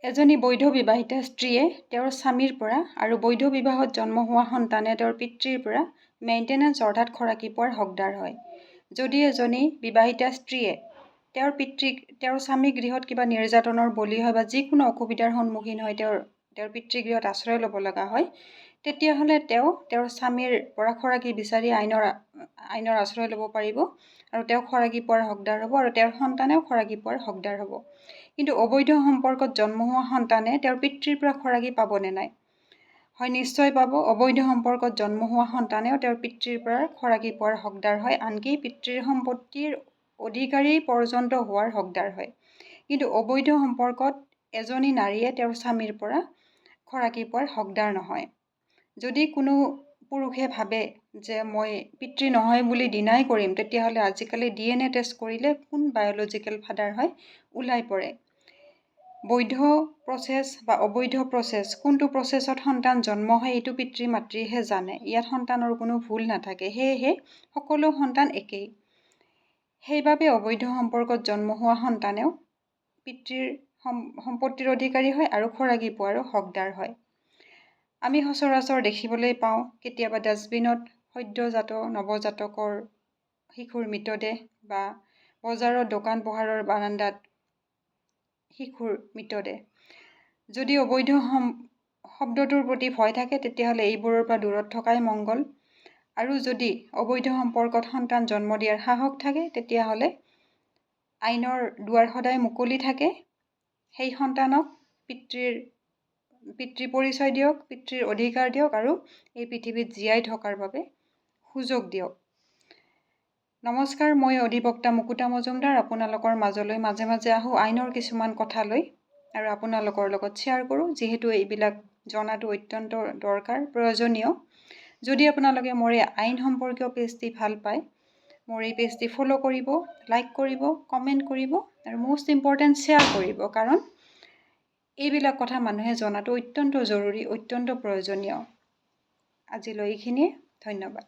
এজনী বৈধ বিবাহিতা স্ত্ৰীয়ে তেওঁৰ স্বামীৰ পৰা আৰু বৈধ বিবাহত জন্ম হোৱা সন্তানে তেওঁৰ পিতৃৰ পৰা মেইনটেনেঞ্চ অৰ্থাৎ খৰাকী পোৱাৰ হকদাৰ হয়। যদি এজনী বিবাহিতা স্ত্ৰীয়ে তেওঁৰ পিতৃক, তেওঁৰ স্বামী গৃহত কিবা নিৰ্যাতনৰ বলি হয় বা যিকোনো অসুবিধাৰ সন্মুখীন হৈ তেওঁৰ তেওঁৰ পিতৃগৃহত আশ্ৰয় ল'ব লগা হয়, তেতিয়াহ'লে তেওঁ তেওঁৰ স্বামীৰ পৰা খৰাকী বিচাৰি আইনৰ আশ্ৰয় ল'ব পাৰিব আৰু তেওঁ খৰাকী পোৱাৰ হকদাৰ হ'ব আৰু তেওঁৰ সন্তানেও খৰাকী পোৱাৰ হকদাৰ হ'ব। কিন্তু অবৈধ সম্পৰ্কত জন্ম হোৱা সন্তানে তেওঁৰ পিতৃৰ পৰা খৰাকী পাবনে নাই? হয়, নিশ্চয় পাব। অবৈধ সম্পৰ্কত জন্ম হোৱা সন্তানেও তেওঁৰ পিতৃৰ পৰা খৰাকী পোৱাৰ হকদাৰ হয়, আনকি পিতৃৰ সম্পত্তিৰ অধিকাৰী পৰ্যন্ত হোৱাৰ হকদাৰ হয়। কিন্তু অবৈধ সম্পৰ্কত এজনী নাৰীয়ে তেওঁৰ স্বামীৰ পৰা খৰাকী পোৱাৰ হকদাৰ নহয়। যদি কোনো পুৰুষে ভাবে যে মই পিতৃ নহয় বুলি ডিনাই কৰিম, তেতিয়াহ'লে আজিকালি ডিএনএ টেষ্ট কৰিলে কোন বায়'লজিকেল ফাদাৰ হয় ওলাই পৰে। বৈধ প্ৰচেছ বা অবৈধ প্ৰচেছ, কোনটো প্ৰচেছত সন্তান জন্ম হয়, এইটো পিতৃ মাতৃয়েহে জানে। ইয়াত সন্তানৰ কোনো ভুল নাথাকে। সেয়েহে সকলো সন্তান একেই। সেইবাবে অবৈধ সম্পৰ্কত জন্ম হোৱা সন্তানেও পিতৃৰ সম্পত্তিৰ অধিকাৰী হয় আৰু খৰাকী পোৱাৰো হকদাৰ হয়। আমি সচৰাচৰ দেখিবলৈ পাওঁ, কেতিয়াবা ডাষ্টবিনত সদ্যজাত নৱজাতকৰ শিশুৰ মৃতদেহ বা বজাৰত দোকান পোহাৰৰ বাৰাণ্ডাত শিশুৰ মৃতদেহ। যদি অবৈধ শব্দটোৰ প্ৰতি ভয় থাকে, তেতিয়াহ'লে এইবোৰৰ পৰা দূৰত থকাই মংগল। আৰু যদি অবৈধ সম্পৰ্কত সন্তান জন্ম দিয়াৰ সাহস থাকে, তেতিয়াহ'লে আইনৰ দুৱাৰ সদায় মুকলি থাকে। সেই সন্তানক পিতৃ পৰিচয় দিয়ক, পিতৃৰ অধিকাৰ দিয়ক আৰু এই পৃথিৱীত জীয়াই থকাৰ বাবে সুযোগ দিয়ক। নমস্কাৰ, মই অধিবক্তা মুকুতা মজুমদাৰ। আপোনালোকৰ মাজলৈ মাজে মাজে আহোঁ আইনৰ কিছুমান কথা লৈ আৰু আপোনালোকৰ লগত শ্বেয়াৰ কৰোঁ, যিহেতু এইবিলাক জনাটো অত্যন্ত দৰকাৰ, প্ৰয়োজনীয়। যদি আপোনালোকে মোৰ এই আইন সম্পৰ্কীয় পেজটি ভাল পায়, মোৰ এই পেজটি ফ'ল' কৰিব, লাইক কৰিব, কমেণ্ট কৰিব আৰু মষ্ট ইম্পৰ্টেণ্ট শ্বেয়াৰ কৰিব, কাৰণ এইবিলাক কথা মানুহে জনাটো অত্যন্ত জৰুৰী, অত্যন্ত প্ৰয়োজনীয়। আজিলৈ এইখিনিয়ে, ধন্যবাদ।